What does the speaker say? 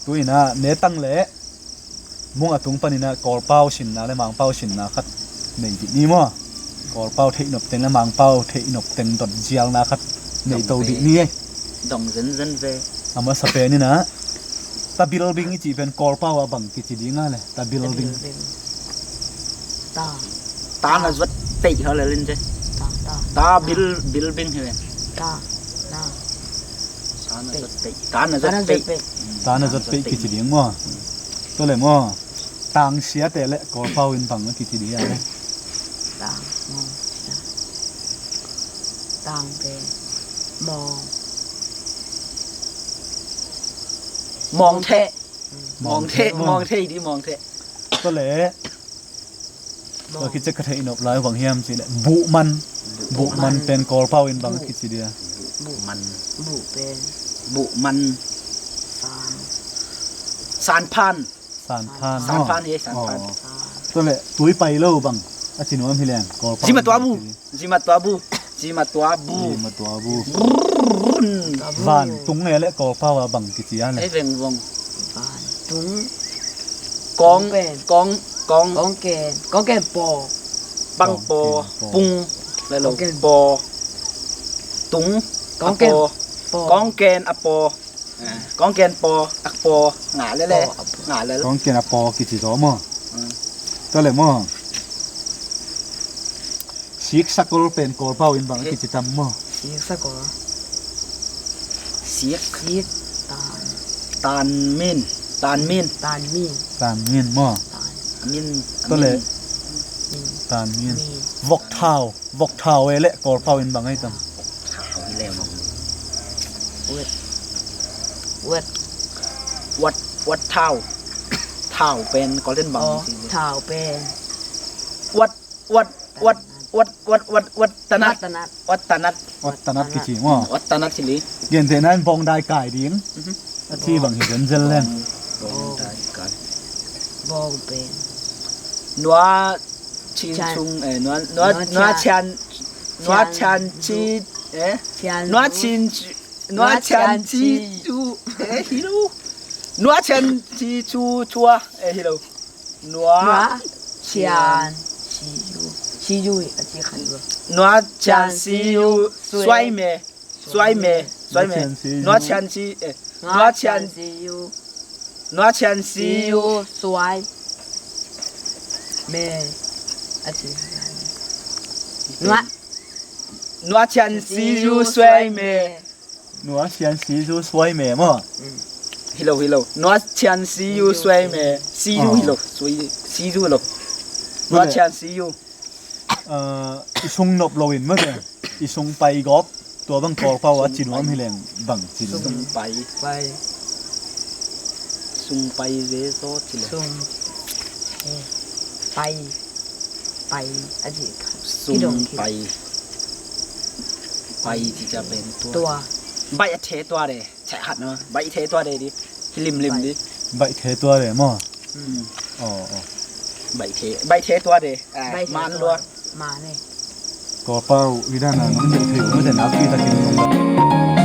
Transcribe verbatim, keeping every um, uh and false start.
Tu-in ah ne tang le mung a tung panin ah Kawlpau sinna le Mangpau sinna khat nei dih ni maw. Kawlpau theihnop teng le Mangpau theihnop teng dot zialna khat nei to dih ni ei. Dong zenzen ve. A masa pen in ah tabilbing i cih pen Kawlpau ah bang kici ding a le? Tabilbing. Tabilbing. Ta. Ta na zuat peih hau le lin ce. Ta, ta. Ta bil, bilbing hi ve. Ta, na. Ta na zuat peih. Ta na zuat peih. Ta na zuat peih kici ding maw. Tua le maw, tangsiate le Kawlpau in bang a kici ding a le? Tang, mawngsia. Tang pen mawng. Mawngtheh. Mawngtheh, mawngtheh, mawngtheh di, mawngtheh. Tua le tua kici ka theih nop lai bang hiam cih le buhman. Buhman pen Kawlpau in bang kici dia? Buhman. Buh pen. Buhman. San. Sanphan. Sanphan. Sanphan hi, sanphan. Tua le tui pai lo bang a ci nuam hi leng Kawlpau in bang kici dia? Zimatuabu. Zimatuabu. Zimatuabu. Zimatuabu. Vantung e le Kawlpau a bang kici a le? Ei vengvong. Vantung. Kawng, kawng, kawng. Kawngken. Kawngken paw. Pang paw. Pung. Le lo paw. Tung. Kawngken paw. Kawngken a paw. Kawngken paw, a paw, ngah lele. Ngah lele. Kawngken a paw kici zaw maw. Tua le maw, siksakol pen Kawlpau in bang a kici tam maw? Siksakol. Sik. Sik. Tan. Tanmin. Tanmin. Tanmin. Tanmin maw. Tanmin. Tua le tanmin. Vokthau. Vokthau e le Kawlpau in bang a hi tam? Thau hi le mong. Wet. Wet. Wat, wat thau. Thau pen Kawlten bang. Thau pen. Wat, wat, wat, wat, wat, wat, wat tanat. Wat tanat. Wat tanat. Wat tanat kici maw. Wat tanat hi li. Gentehna in bawngdai kai ding. A ci bang hi zenzel leng. Bawngdai kai. Bawng pen. Nua Chin chung, eh, nua, nua, nua chian, nua chian chi, eh, nua chin, nua chian chi chu, eh, hi lo. Nua chian chi chu chua, eh, hi lo. Nua chian chi yu, chi yu a ci khan lo. Nua chian chi yu suai me. Suai me, suai me. Nua chian si, eh. Nua chian si yu. Nua chian si yu suai me. A ci. Nua. Nua chian si yu suai me. Nua chian si yu suai me maw. Hi lo, hi lo. Nua chian si yu suai me. Si yu hi lo. Si yu hi lo. Nua chian si yu. I sung nop loin maw te, i sung pai gawp, tua bang Kawlpau a ci nuam hi leng bang ci ding? Sung pai. Pai. Sung pai ve zaw ci le. Sung, eh, pai. Pai a ci kha. Sung pai. Pai ci ca pen tua. Tua. Bai a the tua de. Chai hat na, baih thei tua de di. Hi limlim di. Baih thei tua de maw. Aw, aw. Baih thei, baih thei tua de. Man lua. Man e. Kawlpau i dan a nong deih thei uh mate, nakpi takin nong